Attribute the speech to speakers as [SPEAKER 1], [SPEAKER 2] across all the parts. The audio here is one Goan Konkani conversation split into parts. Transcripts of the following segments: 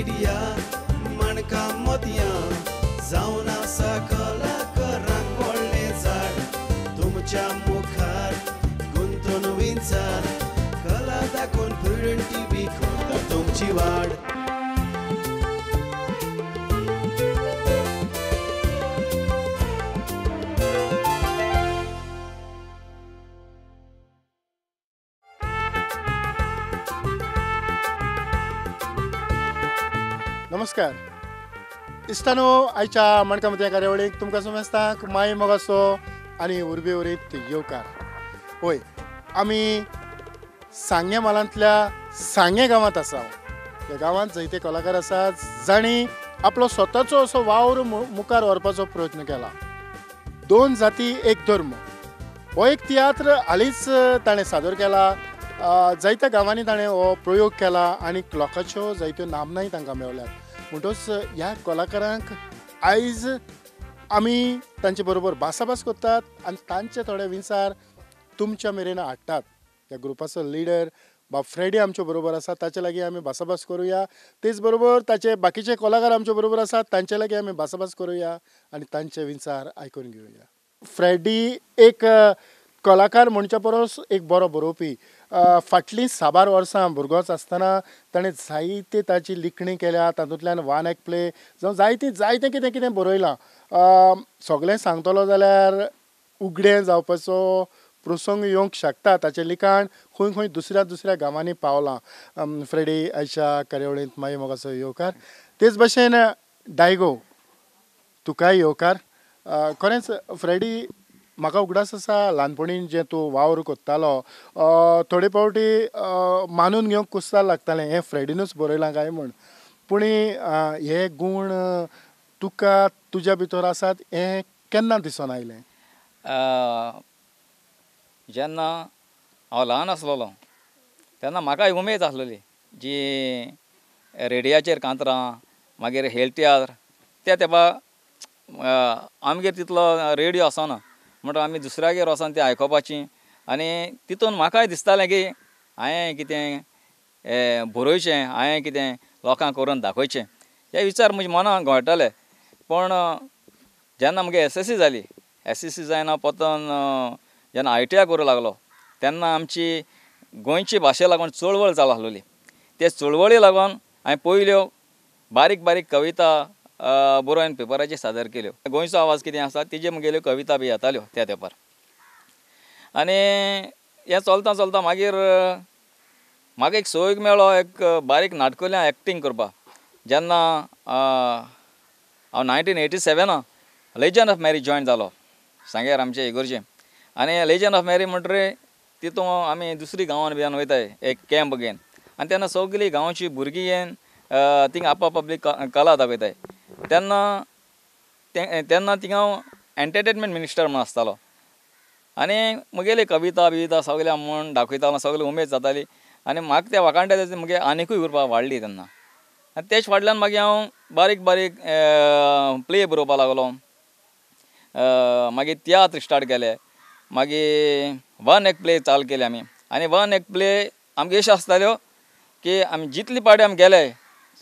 [SPEAKER 1] मिडिया माणकां मोतयां जावन आसा कलाकारांक व्हडलें झाड तुमच्या मुखार गुंतून विंचार कला दाखोवन प्रुडंट टीव्ही करता तुमची वाड.
[SPEAKER 2] नमस्कार इश्टानो, आयच्या माणकां मोतयां कार्यावळीक तुमकां समेस्तांक माय मोगाचो आनी उर्बे उरीत येवकार. होय, आमी सांगें म्हालांतल्या सांगें गांवांत आसा. ह्या गांवांत जायते कलाकार आसात जांणी आपलो स्वताचो असो वावर मुखार व्हरपाचो प्रयत्न केला. दोन जाती एक धर्म हो एक तियात्र हालींच ताणें सादर केला. जायत्या गांवांनी ताणें हो प्रयोग केला आनी लोकांच्यो जायत्यो नामनाय तांकां मेवल्यात. म्हणटच ह्या कलाकारांक आयज आमी तांचे बरोबर भासाभास करतात आनी तांचे थोडे विचार तुमच्या मेरेन हाडटात. ह्या ग्रुपाचो लिडर बाब फ्रेडी आमचे बरोबर आसा, ताचे लागीं आमी भासाभास करुया. तेच बरोबर ताचे बाकीचे कलाकार आमचे बरोबर आसात, तांचे लागीं आमी भासाभास करुया आनी तांचे विचार आयकून घेवया. फ्रेडी एक कलाकार म्हणच्या परस एक बरो बरोवपी. फाटलीं साबार वर्सां भुरगोच आसतना ताणें जायते ताची लिखणी केल्या. तातूंतल्यान वन एक्ट प्ले जावं जायतें जायतें कितें कितें बरयलां. सगळें सांगतलो जाल्यार उगडें जावपाचो प्रसंग येवंक शकता. ताचें लिखाण खंय खंय दुसऱ्या दुसऱ्या गांवांनी पावलां. फ्रेडी, आयच्या कार्यावळींत माई मोगाचो येवकार. तेच भशेन डायगो, तुकाय येवकार. खरेंच फ्रेडी, म्हाका उगडास आसा ल्हानपणीन जें तूं वावर करतालो थोडे फावटी मानून घेवंक कुस्तार लागतालें हें फ्रेडीनूच बरयलां काय म्हूण. पूण हे गूण तुका तुज्या भितर आसात हें केन्ना दिसून आयलें?
[SPEAKER 3] जेन्ना हांव ल्हान आसलेलो तेन्ना म्हाका उमेद आसलेली जी रेडियाचेर कांतरां, मागीर हेल तियात्र. त्या तेंपा आमगेर तितलो रेडियो आसना म्हणटा आमी दुसऱ्यागेर वचोन तें आयकुपाची आनी तितून म्हाकाय दिसतालें की हांवें कितें बरोवचें, हांवें कितें लोकांक करून दाखोवचें. हे विचार म्हज्या मनाक घोळटाले. पूण जेन्ना म्हगे एस एस सी जाली, एस एस सी जायना परतून जेन्ना I T I करूंक लागलो तेन्ना आमची गोंयची भाशे लागून चळवळ चालू आसलेली. ते चळवळी लागून हांवें पयल्यो बारीक बारीक कविता बरोवन पेपराचेर सादर केल्यो. गोंयचो आवाज कितें आसा तेजे म्हगेल्यो कविता बी येताल्यो त्या तेंपार. आनी हें चलता चलता मागीर म्हाका एक सोयोग मेळ्ळो एक बारीक नाटकुलें एक्टींग करपाक. जेन्ना हांव 1987 लेजन ऑफ मॅरी जॉयन जालो सांग्यार आमचे इगर्जे. आनी लेजन ऑफ मॅरी म्हणटरी तितून आमी दुसरी गांवान बियान वयताय एक कॅम्प घेवन आनी तेन्ना सगळीं गांवची भुरगीं येवन थिंगा आपापली कला दाखयताय. तेन्ना तेन्ना थिंगा हांव एंटरटेनमेंट मिनिस्टर म्हूण आसतालो आनी म्हगेली कविता बिविता सगळ्या म्हूण दाखयतालो. सगळी उमेद जाताली आनी म्हाका त्या वाखाणट्याचे म्हगे आनिकूय उरपा वाडली तेन्ना. आनी तेच फाटल्यान मागीर हांव बारीक बारीक प्ले बरोवपाक लागलो. मागीर तियात्र स्टार्ट केले. मागीर वन एक्ट प्ले चालू केले आमी. आनी वन एक्ट प्ले आमगे अश्यो आसताल्यो की आमी जितली पावटी आमी गेले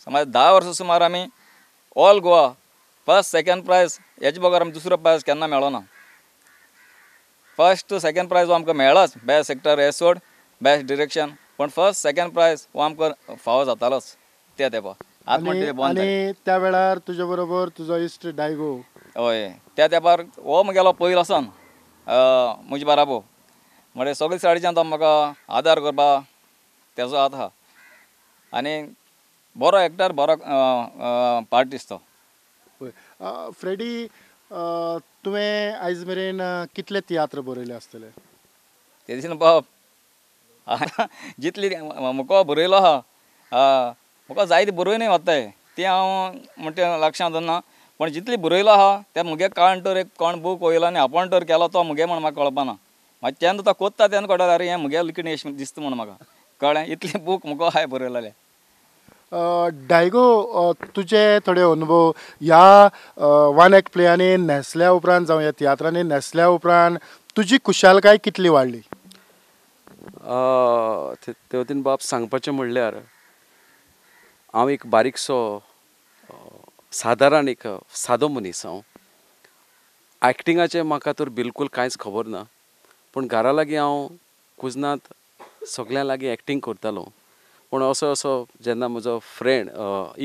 [SPEAKER 3] समज 10 वर्सां सुमार आमी all Goa first second prize हेजे बगर आमी दुसरो प्रायज केन्ना मेळना. फर्स्ट सेकेंड प्रायज हो आमकां मेळ्ळाच, बेस्ट एक्टर हे सोड, बेस्ट डिरेक्शन, पूण फर्स्ट सेकेंड प्रायज हो आमकां फावो जातालोच त्या तेंपार.
[SPEAKER 2] आनी त्या वेळार तुजे बरोबर तुजो इश्ट डायगो?
[SPEAKER 3] हय, त्या तेंपार हो म्हगेलो पयलो आसन म्हजे बाराबो. म्हणल्यार सगळे सायडीच्यान तो म्हाका आदार करपाक तेजो हात आहा आनी बरो एक्टर, बरो आर्टिस्ट तो.
[SPEAKER 2] फ्रेडी, तुवें आयज मेरेन कितले तियात्र बरयले आसतले?
[SPEAKER 3] ते दिसान बाब जितली म्हाका बरयलो आहा, म्हाका जायते बरोवनय वताय ती हांव म्हणटा लक्षांत दवरना, पूण जितली बरयलो आहा ते म्हगे काण तर एक कोण बूक वयलो आनी आपूण तर केलो तो म्हगे म्हण म्हाका कळपाना. मागीर तेन्ना तो कोत्ता तेन्ना कळटा अरे हें म्हगे लिखणी अशें दिसता म्हण म्हाका कळ्ळें. इतले बूक म्हाका हांवें बरयलेले.
[SPEAKER 2] डायगो, तुजे थोडे अनुभव ह्या वन एक्ट प्लेयांनी न्हेसल्या उपरांत जावं ह्या तियात्रांनी न्हेसल्या उपरांत तुजी खुशालकाय कितली वाडली?
[SPEAKER 4] ते वतीन बाब सांगपाचें म्हणल्यार हांव एक बारीकसो सादारण एक सादो मनीस. हांव एक्टिंगाचें म्हाका तर बिलकूल कांयच खबर ना, पूण घरा लागीं हांव कुजनांत सगळ्यां लागीं एक्टींग करतालो. पूण असो असो जेन्ना म्हजो फ्रेंड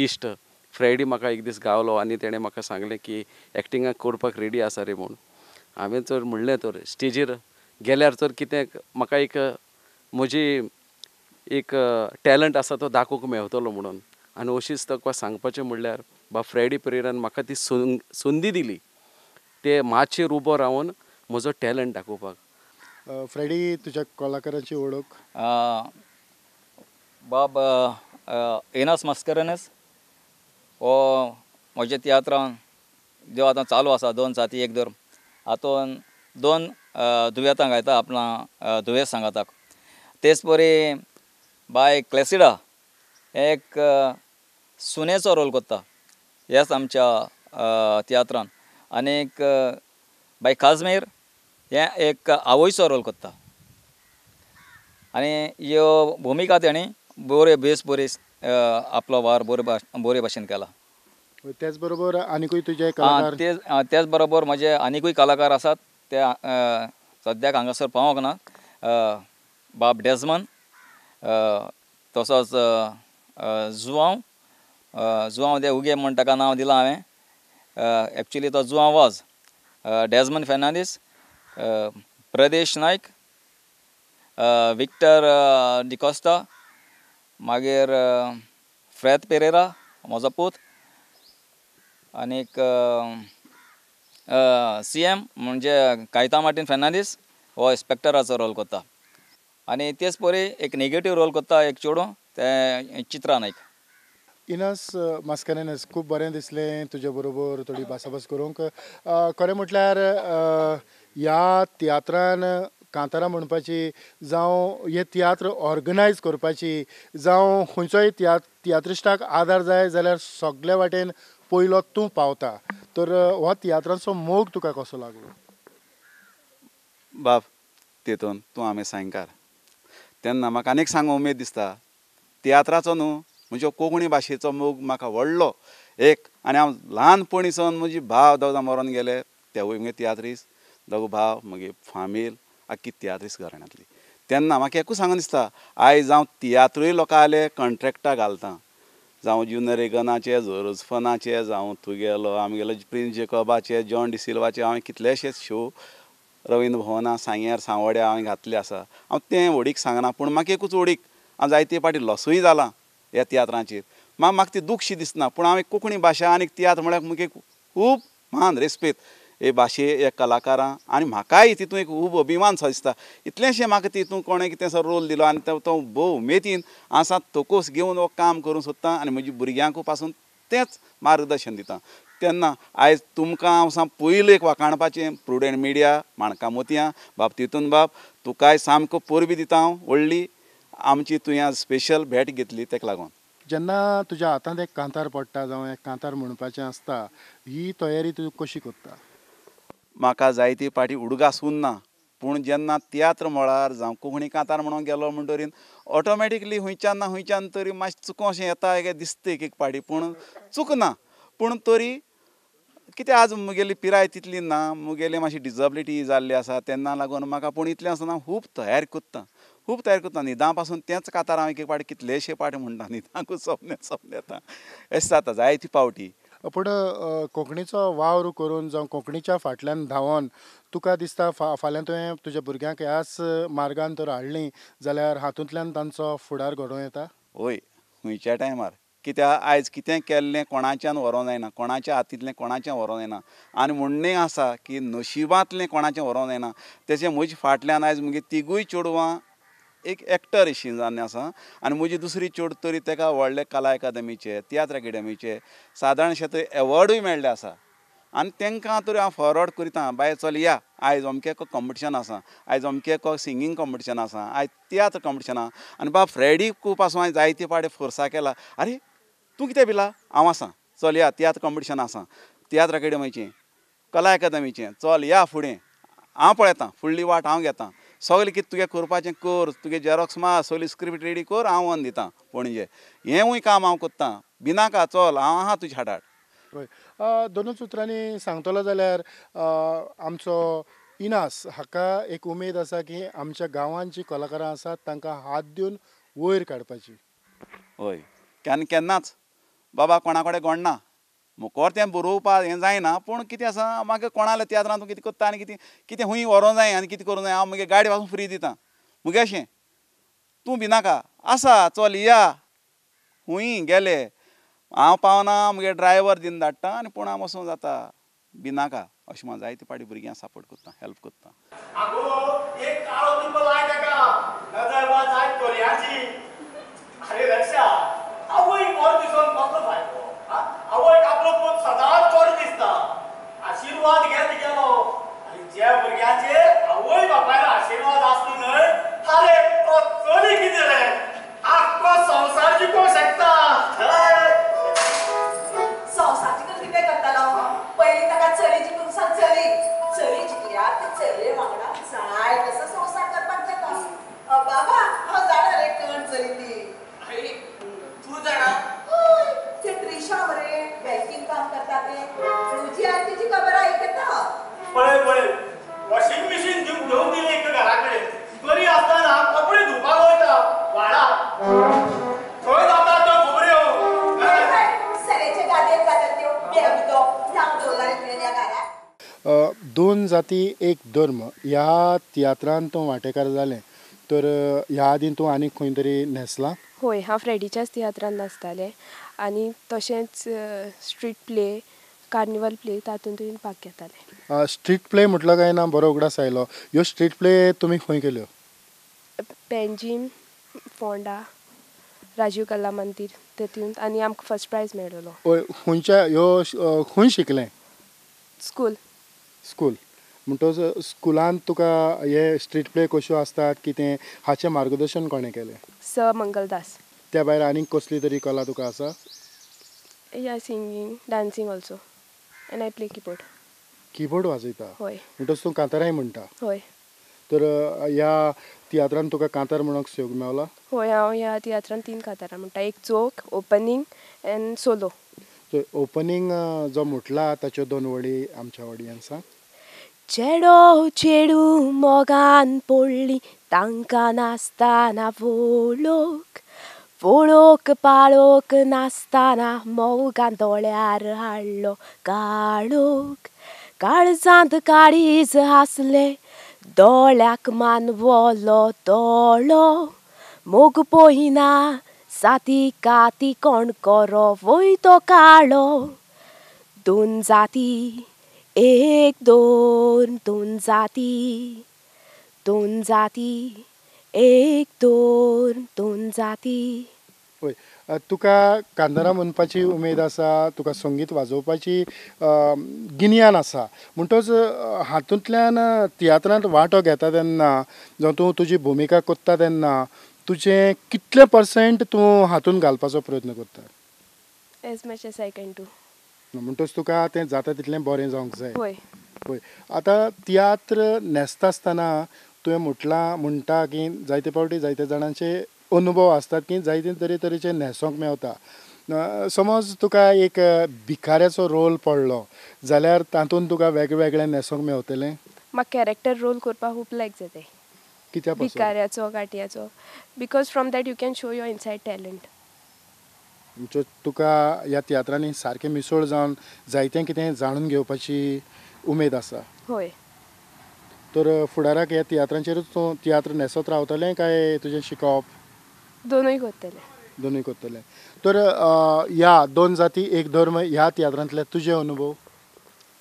[SPEAKER 4] इश्ट फ्रेडी म्हाका एक दीस गावलो आनी तेणें म्हाका सांगलें की एक्टिंगाक करपाक रेडी आसा रे म्हूण. हांवें तर म्हणलें तर स्टेजीर गेल्यार तर कितें म्हाका एक म्हजी एक टॅलंट आसा तो दाखोवंक मेवतलो म्हणून. आनी अशीच तुका सांगपाचें म्हणल्यार बाब फ्रेडी परेरान म्हाका ती संदी दिली ते मातशेर उबो रावन म्हजो टॅलंट दाखोवपाक.
[SPEAKER 2] फ्रेडी, तुज्या कलाकारांची वळख?
[SPEAKER 3] बाब एनस मास्करेन्हस हो म्हज्या तियात्रान जो आतां चालू आसा दोन जाती एक धर्म हातून दोन दुयेंतां गायता आपणा दुयेंत सांगाताक. तेच परी बाय क्लेसिडा एक सुनेचो रोल करता ह्याच आमच्या तियात्रान. आनीक बाय काजमीर हें एक आवयचो रोल करता. आनी ह्यो भुमिका तेणी बऱ्यो बेस बरी आपलो वावर बरे भाशेन केला.
[SPEAKER 2] त्याच बरोबर आनीकूय तुजे कलाकार?
[SPEAKER 3] त्याच बरोबर म्हजे आनीकूय कलाकार आसात ते सद्याक हांगासर पावोंक ना. बाब डेजमन, तसोच जुआंव, जुआंव दे उगे म्हण ताका नांव दिलां हांवें, एक्चुली तो जुआंव वाज, डेजमन फेर्नांदीस, प्रदेश नायक, विक्टर डिकोस्ता, मागीर फ्रेद पेरेरा म्हजो पूत, आनीक सी एम म्हणजे कायता मार्टीन फेर्नांदीस हो इन्स्पेक्टराचो रोल करता. आनी तेच परी एक नेगेटीव रोल करता एक चेडूं तें चित्रा नायक.
[SPEAKER 2] इनस मास्करेन्हस, खूब बरें दिसलें तुजे बरोबर थोडी भासाभास करूंक. खरें म्हटल्यार ह्या तियात्रान कांतारां म्हणपाची जावं हे तियात्र ऑर्गनायज करपाची जावं खंयचोय तियात्रिस्टाक आदार जाय जाल्यार सगळे वाटेन पयलो तूं पावता, तर हो तियात्राचो मोग तुका कसो लागलो?
[SPEAKER 5] बाब तेतून तूं आमी सायंकार तेन्ना म्हाका आनीक सांगूंक उमेद दिसता. तियात्राचो न्हू म्हज्या कोंकणी भाशेचो मोग म्हाका व्हडलो एक. आनी हांव ल्हानपणी सावन म्हजी भाव दोगां मरोन गेले तेवूय मुगे तियात्रीस, दोगो भाव म्हगे फामील आख्खी तियात्रीस घराण्यांतली. तेन्ना म्हाका एकूच सांगून दिसता, आयज हांव तियात्रूय लोकांले कॉन्ट्रेक्टाक घालता, जावं जुनियर रेगनाचे, जोरोजफनाचे, जावं तुगेलो आमगेलो प्रिन्स जेकॉबाचे, जॉन डिसिल्वाचे, हांवें कितलेशेच शो रवींद्र भवना सांग्यार सांवड्या हांवें घातले आसा. हांव तें व्हडीक सांगना, पूण म्हाका एकूच व्हडीक हांव जायते फावटी लॉसूय जाला ह्या तियात्रांचेर, म्हाका ती दुखशी दिसना. पूण हांवें कोंकणी भाशा आनी तियात्र म्हळ्यार मुगे खूब मान रेस्पेद हे भाशे ह्या कलाकारां आनी म्हाकाय तितून एक खूब अभिमान सो दिसता. इतलेंशें म्हाका तितून कोणें कितें सो रोल दिलो आनी तो भोव उमेदीन हांव सात तोकोस घेवन हो काम करूंक सोदता आनी म्हज्या भुरग्यांकूय पासून तेंच मार्गदर्शन दिता. तेन्ना आयज तुमकां हांव साम पयलें एक वाखाणपाचें प्रुडंट मिडिया माणकां मोतयां बाब तितून बाब तुकाय सामको परबी दिता हांव व्हडली आमची तुवें आज स्पेशल भेट घेतली तेका लागून.
[SPEAKER 2] जेन्ना तुज्या हातांत एक कांतार पडटा जावं एक कांतार म्हणपाचें आसता, ही तयारी तूं कशी करता?
[SPEAKER 5] म्हाका जायती पाटी उडगास उरना, पूण जेन्ना तियात्र मळार जावं कोंकणी कांतार म्हणूंक गेलो म्हणटरीन ऑटोमॅटिकली खंयच्यान ना खंयच्यान तरी मातशें चुको अशें येता काय दिसता एक एक पाटी, पूण चुकना. पूण तरी कितें आज म्हगेली पिराय तितली ना, म्हगेली मातशी डिजबिलिटी जाल्ली आसा तेन्ना लागून म्हाका, पूण इतलें आसतना खूब तयारी करता, खूब तयारी करता. न्हिदां पासून तेंच कांतार हांव एक एक पाटी कितलेशे पाटी म्हणटा, न्हिदांकूच सपन सपन येता, अशें जाता जायती पावटी.
[SPEAKER 2] पूण कोंकणीचो वावर करून जावं कोंकणीच्या फाटल्यान धांवन तुका दिसता फाल्यां तुवें तुज्या भुरग्यांक ह्याच मार्गान तर हाडलीं जाल्यार हातूंतल्यान तांचो फुडार घडोवं येता?
[SPEAKER 5] हय, खंयच्या टायमार कित्याक आयज कितें केल्लें कोणाच्यान व्हरोंक जायना, कोणाच्या हातींतलें कोणाचें व्हरोंक जायना. आनी म्हणणें आसा की नशिबांतलें कोणाचें व्हरोंक जायना. तेचें म्हज्या फाटल्यान आयज म्हगे तिगूय चेडवां एक एक्टर अशी जाल्लें आसा आनी म्हजी दुसरी चेडूं तरी तेका व्हडले कला एकादमीचे, तियात्र एकाडमीचे सादारणशें थंय एवॉर्डूय मेळ्ळे आसा. आनी तांकां तरी हांव फॉरवर्ड करता, बाय चल या आयज अमकें कॉम्पिटिशन आसा, आयज अमकें सिंगींग कॉम्पिटिशन आसा, आयज तियात्र कॉम्पिटिशन आसा. आनी बाब फ्रेडी पासून हांवें जायते फावटी फोर्सा केला, आरे तूं कितें भिला, हांव आसा, चल या तियात्र कॉम्पिटिशन आसा, तियात्र एकाडमीचें, कला एकादमीचें, चल या फुडें, हांव पळयतां फुडली वाट हांव घेतां. सगळें कितें तुगे करपाचें कर, तुगे झेरॉक्स मार, सगळी स्क्रिप्ट रेडी कर, हांव व्हरून दितां पणजे. हेंवूय काम हांव करतां, भिनाका, चल हांव आहा तुज्या हाडार.
[SPEAKER 2] हय, दोनूच उतरांनी सांगतलो जाल्यार आमचो इनास हाका एक उमेद आसा की आमच्या गांवांत जी कलाकारां आसात तांकां हात दिवन वयर काडपाची.
[SPEAKER 5] हय, केन्ना केन्नाच बाबा कोणा कडेन गोडना, मुकोर तें बरोवपाक हें जायना, पूण कितें आसा मागीर कोणाल्या तियात्रांत तूं कितें करता आनी कितें कितें खूंय व्हरोंक जाय आनी कितें करूंक जाय, हांव मुगे गाडी पासून फ्री दितां मुगे अशें, तूं भिनाका, आसा चल या खूंय गेले हांव पावना, मुगे ड्रायवर दिवन धाडटा आनी पूण हांव वचूंक जाता, भिनाका. अशें म्हाका जायते पाटी भुरग्यांक सपोर्ट करता, हेल्प करता.
[SPEAKER 6] आगो एक काळो तुका लाय ताका नजर वा जाय चोरयाची. अरे रक्षा, आवय बरो दिसून कसलो फायदो? आवयक आपलो पूत सदांच चोर दिसता, आशिर्वाद घे तिगेलो. आनी ज्या भुरग्याचेर आवय बापायलो आशिर्वाद आसलो न्हय, अरे तो चली कितें रे, आख्खो संवसार जिखोवंक शकता.
[SPEAKER 7] संवसार जिखून कितें करतलो? पयलीं ताका चली जिखूंक सांग, चली चली जिखल्यार ते चलये वांगडा जाय तसो संवसार करपाक जाता. बाबा हांव जाणा रे कोण चली ती.
[SPEAKER 6] तूं जाणा?
[SPEAKER 7] हय, ते त्रिशा मरे बँकीन काम करता तें, तुजी आनी तिची खबर आयकता.
[SPEAKER 6] पळय पळय, वॉशिंग मशीन घेवन दिली एक घरा कडेन, बरी आसतना कपडे धुवपाक वयता व्हाळा, थंय जाता त्यो खबऱ्यो.
[SPEAKER 7] सऱ्याचे गादयेर जातात त्यो बेबदो नांव दवरला रे तुवें ह्या घराक.
[SPEAKER 2] दोन जाती एक धर्म ह्या तियात्रान तूं वांटेकार जालें, तर ह्या आदीं तूं आनीक खंय तरी न्हेसलां?
[SPEAKER 8] हय, हांव फ्रेडीच्याच तियात्रान नाचतालें आनी तशेंच स्ट्रीट प्ले, कार्निवल प्ले तातूंतूय भाग घेतालें.
[SPEAKER 2] स्ट्रीट प्ले म्हटलो काय ना बरो उगडास आयलो, ह्यो स्ट्रीट प्ले तुमी खंय केल्यो?
[SPEAKER 8] पेंजीम, फोंडा, राजीव कला मंदीर तेतूंत, आनी आमकां फर्स्ट प्रायज मेळ्ळो.
[SPEAKER 2] हय, खंयच्या ह्यो खंय शिकलें?
[SPEAKER 8] स्कूल.
[SPEAKER 2] स्कूल म्हणटकच स्कुलांत तुका हे स्ट्रीट प्ले कश्यो आसतात कितें हाचें मार्गदर्शन कोणें केलें?
[SPEAKER 8] सर मंगलदास.
[SPEAKER 2] त्या भायर आनीक कसली तरी कला तुका आसा?
[SPEAKER 8] Yeah, singing, dancing also, and I play keyboard.
[SPEAKER 2] Keyboard वाजयता?
[SPEAKER 8] हय.
[SPEAKER 2] म्हणटकच तूं कांताराय म्हणटा?
[SPEAKER 8] हय.
[SPEAKER 2] तर ह्या तियात्रान तुका कांतार म्हणूंक संयोग मेवला?
[SPEAKER 8] हय, हांव ह्या तियात्रान 3 कांतारां म्हणटा, एक चोक, ओपनींग एंड सोलो.
[SPEAKER 2] ओपनींग जो म्हटला ताच्यो 2 वळी आमच्या ऑडियन्साक.
[SPEAKER 8] चेडो चेडू मोगान पडली तांकां नासतना वळख, वळख पाळोख नासतना मोगान दोळ्यार हाडलो काळोख, काळजांत काळीज आसलें दोळ्याक मानवलो दोळो, मोग पळयना जाती काती कोण करो वय तो काळो. दोन जाती एक दोन, दोन जाती, दोन जाती एक दोन, दोन जाती.
[SPEAKER 2] हय, तुका कांतारां म्हणपाची उमेद आसा, तुका संगीत वाजोवपाची गिन्यान आसा, म्हणटकच हातूंतल्यान तियात्रांत वांटो घेता तेन्ना, जावं तूं तुजी भुमिका करता तेन्ना तुजें कितले पर्संट तूं हातूंत घालपाचो प्रयत्न करता?
[SPEAKER 8] As much as I can do.
[SPEAKER 2] म्हणटकच तुका तें जाता तितलें बरें जावंक जाय.
[SPEAKER 8] हय.
[SPEAKER 2] हय, आतां तियात्र न्हेसता आसतना तुवें म्हटलां म्हणटा की जायते फावटी जायते जाणांचे अनुभव आसतात की जायते तरेतरेचे न्हेसोंक मेवता. समज तुका एक भिकाऱ्याचो रोल पडलो जाल्यार तातूंत तुका वेगवेगळे न्हेसोंक मेवतलें?
[SPEAKER 8] म्हाका कॅरेक्टर रोल करपाक खूब लायक जाता.
[SPEAKER 2] कित्या पासून?
[SPEAKER 8] भिकाऱ्याचो, गांठयाचो, because from that you can show your inside talent.
[SPEAKER 2] म्हणजे तुका ह्या तियात्रांनी सारकें मिसळ जावन जायतें कितें जाणून घेवपाची उमेद आसा?
[SPEAKER 8] हय.
[SPEAKER 2] तर फुडाराक ह्या तियात्रांचेरूच तूं तियात्र न्हेसत रावतलें काय तुजें शिकोवप?
[SPEAKER 8] दोनूय करतलें.
[SPEAKER 2] दोनूय करतलें. तर ह्या दोन जाती एक धर्म ह्या तियात्रांतले तुजे अनुभव?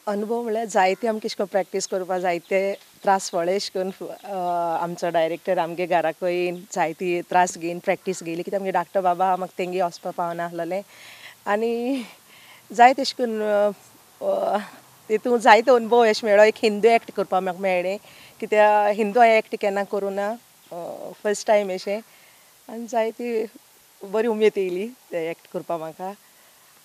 [SPEAKER 9] अनुभव म्हळ्यार जायते आमकां अशें करून प्रॅक्टीस करपाक जायते त्रास पडले, अशें करून आमचो डायरेक्टर आमगे घराक येवन जायते त्रास घेवन प्रॅक्टीस घेयली, कित्याक आमगे धाकटो बाबा म्हाका तेंगे वचपाक पावनासलेलें आनी जायते अशें करून तितून जायते अनुभव अशें मेळ्ळो. एक हिंदू एक्ट करपाक म्हाका मेळ्ळें, कित्याक हिंदू हांवें एक्ट केन्ना करूं ना, फर्स्ट टायम अशें, आनी जायती बरी उमेद येयली ते एक्ट करपाक म्हाका.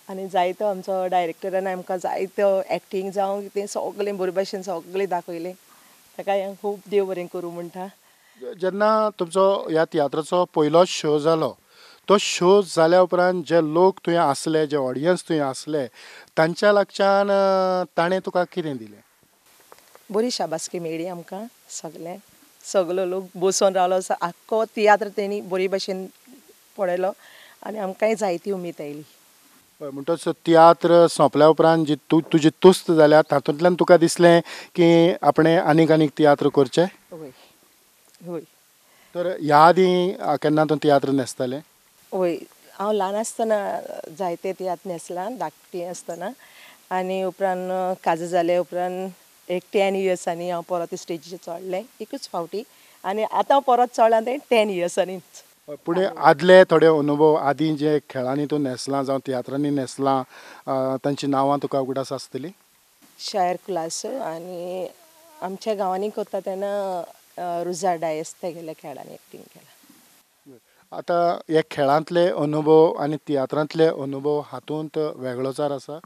[SPEAKER 9] आनी जायतो आमचो डायरेक्टरान आमकां जायतो एक्टींग जावं कितें सगळें बरे भशेन सगळें दाखयलें, ताका हांव खूब देव बरें करूं म्हणटा.
[SPEAKER 2] जेन्ना तुमचो ह्या तियात्राचो पयलो शो जालो, तो शो जाल्या उपरांत जे लोक थंय आसले, जे ऑडियन्स थंय आसले, तांच्या लागच्यान ताणें तुका कितें दिलें?
[SPEAKER 9] बरी शाबासकी मेळ्ळी आमकां सगळ्यांक. सगलो लोक बसून रावलो, आख्खो तियात्र तेणी बरी भशेन पळयलो आनी आमकांय जायती उमेद आयली.
[SPEAKER 2] म्हणटच तियात्र सोंपल्या उपरांत जी तुजी तुस्त जाल्या तातूंतल्यान तुका दिसलें की आपणें आनीक आनीक तियात्र करचे?
[SPEAKER 9] हय हय.
[SPEAKER 2] तर ह्या आदीं केन्ना तूं तियात्र न्हेसतालें?
[SPEAKER 9] हय, हांव ल्हान आसतना जायते तियात्र न्हेसलां, धाकटी आसतना. आनी उपरांत काजार जाले उपरांत एक 10 इयर्सांनी हांव परत स्टेजीचेर चडलें एकूच फावटी, आनी आतां परत चडलां तें 10 इयर्सांनीच.
[SPEAKER 2] पूण आदले थोडे अनुभव, आदीं जे खेळांनी तूं न्हेसलां जावं तियात्रांनी न्हेसलां, तांची नांवां तुका उगडास आसतली?
[SPEAKER 9] शायर कुलासो आनी आमच्या गांवांनी करता तेन्ना रुजा डायस तेगेल्या खेळांनी एक्टींग केलां.
[SPEAKER 2] आतां हे खेळांतले अनुभव आनी तियात्रांतले अनुभव हातूंत वेगळोचार आसा?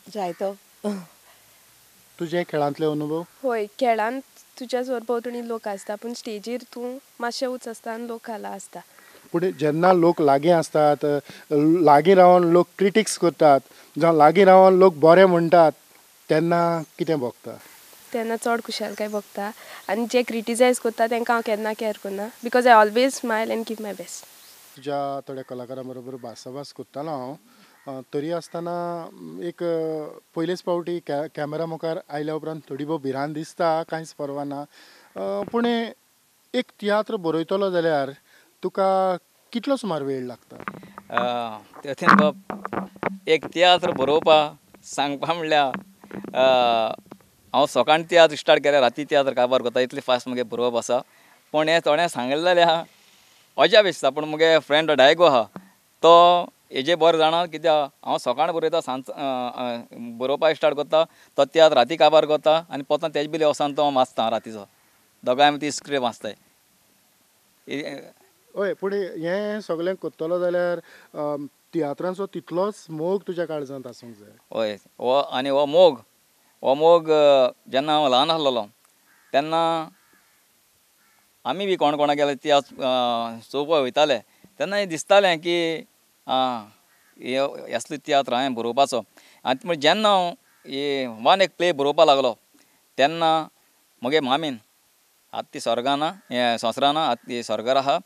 [SPEAKER 9] जायतो.
[SPEAKER 2] तुजे खेळांतले अनुभव?
[SPEAKER 8] हय, खेळांत तुज्या सरभोंवतणी लोक आसता, पूण स्टेजीर तूं मातशें उंच आसता आनी लोक खाला आसता.
[SPEAKER 2] पूण जेन्ना लोक लागीं आसतात, लागीं रावन लोक क्रिटिक्स करतात, जावं लागीं रावन लोक बरें म्हणटात, तेन्ना कितें भोगता?
[SPEAKER 8] तेन्ना चड खुशालकाय भोगता आनी जे क्रिटिसायज करता तांकां हांव केन्ना कॅर करना, because I always smile and give my best.
[SPEAKER 2] तुज्या थोड्या कलाकारां बरोबर भासाभास करतालो हांव, तरी आसतना एक पयलेच फावटी कॅमेरा मुखार आयल्या उपरांत थोडी भोव भिरांत दिसता, कांयच पर्वा ना. पूण एक तियात्र बरयतलो जाल्यार तुका कितलो सुमार वेळ लागता?
[SPEAKER 3] बाब, एक तियात्र बरोवपा सांगपा म्हणल्यार हांव सकाळीं तियात्र स्टार्ट केल्यार राती तियात्र काबार करता, इतले फास्ट म्हगे बरोवप आसा. पूण हें थोडें सांगलें जाल्यार अजाप दिसता. पूण म्हगे फ्रेंड डायगो आहा तो हेजे बरें जाणा, कित्याक हांव सकाळीं बरयता, सांज बरोवपाक स्टार्ट करता, तो तियात्र राती काबार करता आनी पोतां तेजे बिले वचोन तो वाचता रातीचो, दोगांय आमी ती स्क्रिप्ट वाचताय.
[SPEAKER 2] हय, पूण हें सगळें करतलो जाल्यार तियात्रांचो तितलोच मोग तुज्या काळजांत आसूंक जाय.
[SPEAKER 3] हय, हो आनी हो मोग, हो मोग जेन्ना हांव ल्हान आसलेलो तेन्ना आमी बी कोण कोणा गेले तियात्र चोवपाक वयताले, तेन्ना दिसतालें की आं असलो तियात्र हांवें बरोवपाचो. आनी पूण जेन्ना हांव वन एक प्ले बरोवपाक लागलो तेन्ना म्हगे मामीन, आतां ती स्वर्गाना संवसाराना, आतां ती स्वर्गार आहा,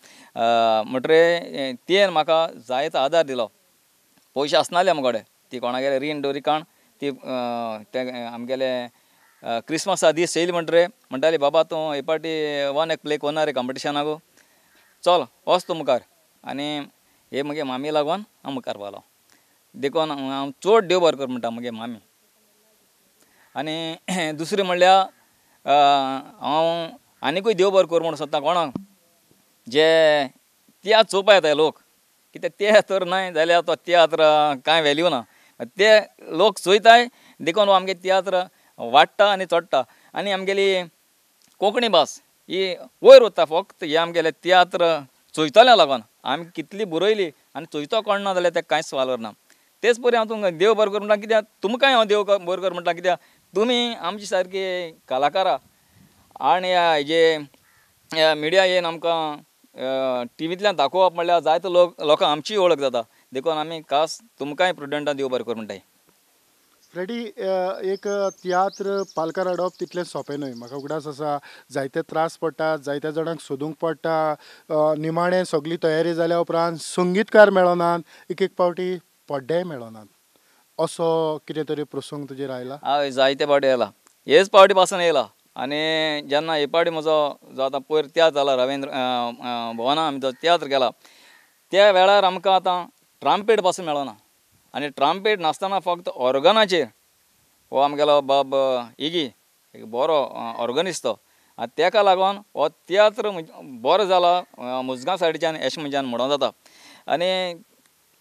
[SPEAKER 3] म्हणटरे तियेन म्हाका जायतो आदार दिलो. पयशे आसनासले आमचे कडेन, ती कोणागेर रीण दोरी काण ती आमगेले क्रिसमसा दीस येयले म्हणटरे म्हणटाली, बाबा तूं हे पाटी वन एक प्ले कोन्ना रे कॉम्पिटिशनाक, चल वच तूं मुखार. आनी हे म्हगे मामी लागून हांव मुखार पावलो. देखून हांव चड देव बरें कर म्हणटा म्हगे मामी. आनी दुसरें म्हणल्यार हांव आनिकूय देव बरें कर म्हूण सोदता कोणाक जे तियात्र चोवपा येता लोक, कित्याक ते तर न्हय जाल्यार तो तियात्र कांय वेल्यू ना, ते लोक चोयताय देखून हो आमगे तियात्र वाडटा आनी चडटा. आनी आमगेली कोंकणी भास ही वयर वता फक्त हे आमगेले तियात्र चोयतल्या लागून. आमी कितली बरयली आनी चोयतो कोण ना जाल्यार तेका कांयच वालोर ना. तेच परी हांव तुमकां देव बरें कर म्हणटा, कित्याक तुमकांय हांव देव बरें कर म्हणटा, कित्याक तुमी आमचे सारकी कलाकारां आनी हेजे मिडिया येवन आमकां टिवींतल्यान दाखोवप म्हणल्यार जायते लोक लोकांक आमची वळख जाता. देखून आमी खास तुमकांय प्रुडंटान देव बरें कर म्हणटाय.
[SPEAKER 2] फ्रेडी, एक तियात्र पालकार हाडप तितलें सोंपें न्हय. म्हाका उगडास आसा जायते त्रास पडटात, जायत्या जाणांक सोदूंक पडटा, निमाणें सगळी तयारी जाल्या उपरांत संगीतकार मेळनात, एक एक पावटी पड्डेय मेळनात. असो कितें तरी प्रसंग तुजेर आयला?
[SPEAKER 3] हय, जायते पावटी आयला, हेच पावटी पासून येयला. आनी जेन्ना हे पावटी म्हजो जो आतां पयर तियात्र जाला रविंद्र भवना आमी जो तियात्र केला त्या वेळार आमकां आतां ट्राम्पेट पासून मेळना. आनी ट्राम्पेट नासतना फक्त ऑर्गनाचेर हो आमगेलो बाब इगी एक बरो ऑर्गनिस्ट तो, आनी तेका लागून हो तियात्र बरो जाला मुजगांव सायडीच्यान अशें म्हज्यान म्हणों जाता. आनी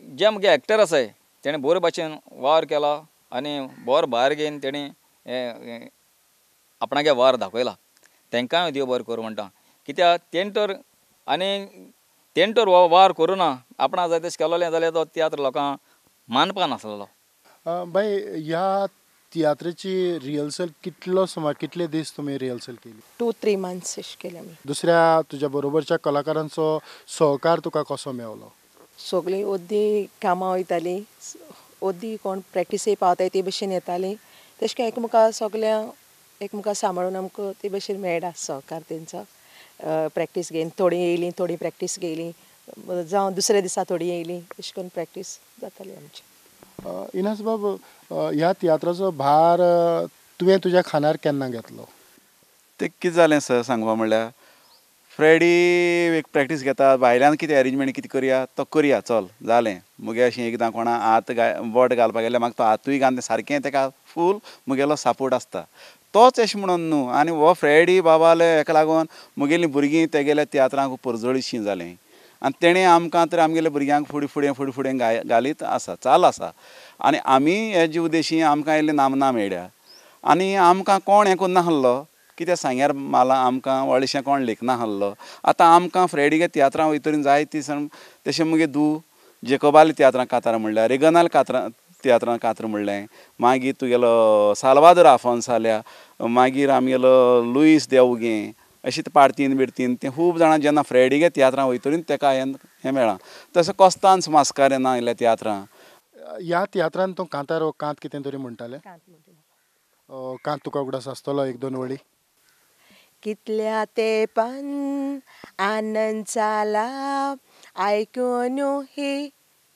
[SPEAKER 3] जे म्हगे एक्टर आसाय तेणें बरे भाशेन वावर केला आनी बरो भायर घेवन तेणी आपणागे वावर दाखयला. तेंकांय हांव देव बरें करूं म्हणटा, कित्याक तेणें तर आनी तेणें तर हो वावर करूं ना, आपणा जाय तशें केलोलें जाल्यार तो तियात्र लोकांक मानपा नासलेलो.
[SPEAKER 2] बाय, ह्या तियात्राची रिहर्सल कितलो सुमार कितले दीस तुमी रिहर्सल केली?
[SPEAKER 9] 2-3 मंथ्स अशें केले आमी.
[SPEAKER 2] दुसऱ्या तुज्या बरोबरच्या कलाकारांचो सहकार तुका कसो मेवलो?
[SPEAKER 9] सगळीं ओद्दी कामां वयतालीं, ओद्दी कोण प्रॅक्टिसय पावताय ते भशेन येतालीं, तशें करून एकमेका सगळ्यांक एकमेका सांबाळून आमकां ते भशेन मेळटा सहकार तेंचो. प्रॅक्टीस घेवन थोडीं येयलीं, थोडीं प्रॅक्टीस घेयली, जावं दुसऱ्या दिसा थोडीं येयलीं, अशें करून प्रॅक्टीस जाताली आमची.
[SPEAKER 2] इनास बाब, ह्या तियात्राचो भार तुवें तुज्या खांदार केन्ना घेतलो?
[SPEAKER 5] तें कितें जालें सर सांगपा म्हणल्यार फ्रेडी एक प्रॅक्टीस घेता, भायल्यान कितें एरेंजमेंट कितें करया तो करया, चल जालें. मुगे अशें एकदां कोणा हात बोट घालपाक गेल्यार म्हाका तो हातूय घालून सारकें तेका फूल मुगेलो सपोर्ट आसता, तोच अशें म्हणून न्हू. आनी हो फ्रेडी बाबाले हेका लागून मुगेलीं भुरगीं तेगेल्या तियात्रांक परजळीशीं जालीं आनी तेणें आमकां तर आमगेल्या भुरग्यांक फुडें फुडें फुडें फुडें घालीत आसा, चाल आसा. आनी आमी हे उद्देशी आमकां इल्ली नामना मेळ्ळ्या आनी आमकां कोण हें करूं नासलो, कित्याक सांग्यार माला आमकां व्हडलेशें कोण लेखनासलो. आतां आमकां फ्रेडीगे तियात्रां वयतरी जाय ती तशें मुगे धूव जेकोबाले तियात्रां कातार म्हणल्यार, रेगनाल कातरां तियात्रां कातर म्हणलें, मागीर तुगेलो साल्वादोर आफोन्साल्या, मागीर आमगेलो लुईस देवगे, अशें ते पार्तीन बिर्तीन ते खूब जाणां जेन्ना फ्रेडीगे तियात्रां वयतरी तेका हें मेळ्ळां. तशें कोस्तांस मास्कारेन्हा आयल्या तियात्रां.
[SPEAKER 2] ह्या तियात्रान तूं कांतार वो कांत कितें तरी म्हणटालें? कांत तुका उगडास आसतलो एक दोन वळी?
[SPEAKER 9] कितल्या तेंपान आनंद जाला आयकून ही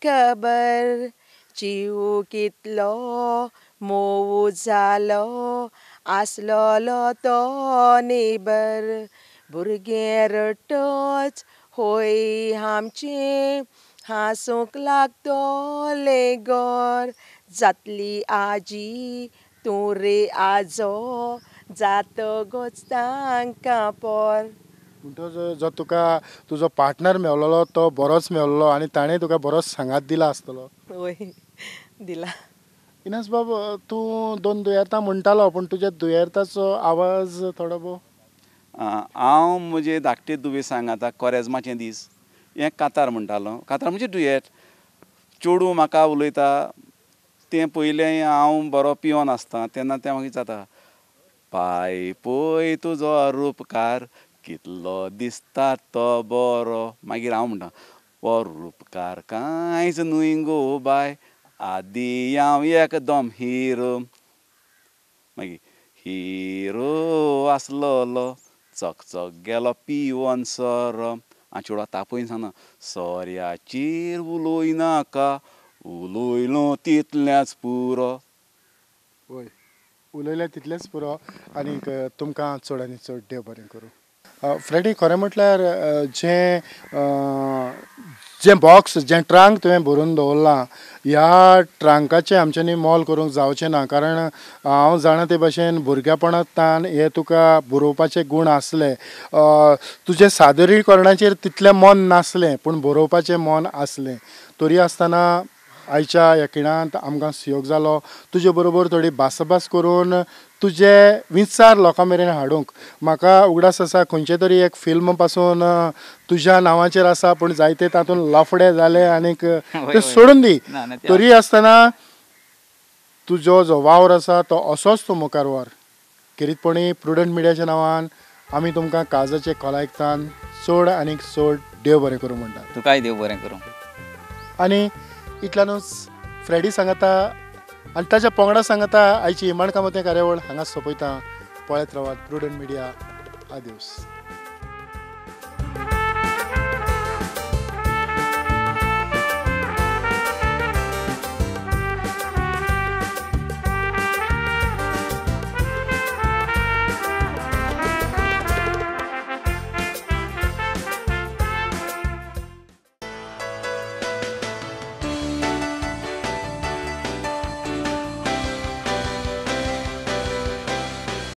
[SPEAKER 9] खबर, जीव कितलो मोव जालो आसलोलो तो नेबर, भुरगें रडटच होय आमचें हांसूंक लागतलें गोर, जातली आजी तूं रे आजो जातगोच तांकां पोर.
[SPEAKER 2] म्हणटच जो तुका तुजो पार्टनर मेवलेलो तो बरोच मेवलेलो आनी ताणें तुका बरोच सांगात दिला आसतलो.
[SPEAKER 9] वय दिला.
[SPEAKER 2] इनास बाब, तूं दोन दुयेंतां म्हणटालो पूण तुज्या दुयेंताचो आवाज थोडो भोव?
[SPEAKER 5] हांव म्हजे धाकटे दुयें सांगाता कोरेज्माचे दीस हें कातार म्हणटालो. कातार म्हणजे दुयेंत चेडूं म्हाका उलयता तें पयलें हांव बरो पिवन आसता तेन्ना तें मागीर जाता, पाय पळय तुजो रुपकार कितलो दिसता तो बरो. मागीर हांव म्हणटा, हो रुपकार कांयच न्हय गो बाय, आदी हांव एकदम हिरो. मागीर हिरो आसलोलो चकचक गेलो पिवन सोरो. आनी चेडवा तापयन सांगना, सोऱ्याचेर उलोयनाका उलयलो तितलेंच पुरो.
[SPEAKER 2] वय उलयलें तितलेंच पुरो. आनीक तुमकां चड आनी चड देव बरें करूं. फ्रेडी, खरें म्हटल्यार जें जें बॉक्स जें ट्रांक तुवें भरून दवरलां ह्या ट्रांकाचें आमच्यांनी मोल करूंक जावचें ना, कारण हांव जाणा ते भशेन भुरगेपणांतल्यान हे तुका बरोवपाचे गूण आसले, तुजें सादरीकरणाचेर तितलें मन नासलें पूण बरोवपाचें मन आसलें. तरी आसतना आयच्या ह्या खिणांत आमकां सुयोग जालो तुजे बरोबर थोडी भासाभास करून तुजे विचार लोकां मेरेन हाडूंक. म्हाका उगडास आसा खंयचें तरी एक फिल्म पासून तुज्या नांवाचेर आसा पूण जायते तातूंत लफडे जाले आनीक ते सोडून दी, तरी आसतना तुजो जो वावर आसा तो असोच तूं मुखार व्हर. खेरीतपणी प्रुडंट मिडियाच्या नांवान आमी तुमकां काळजाचे खोलायेंतल्यान चड आनीक चड देव बरें करूं म्हणटा.
[SPEAKER 3] तुकाय देव बरें करूं.
[SPEAKER 2] आनी इतल्यानूच फ्रेडी सांगता आनी ताच्या पंगडा सांगता आयची माणकां मोतयां कार्यावळ हांगा सोंपयता. पळयत रावात प्रुडंट मिडिया. आदिवस.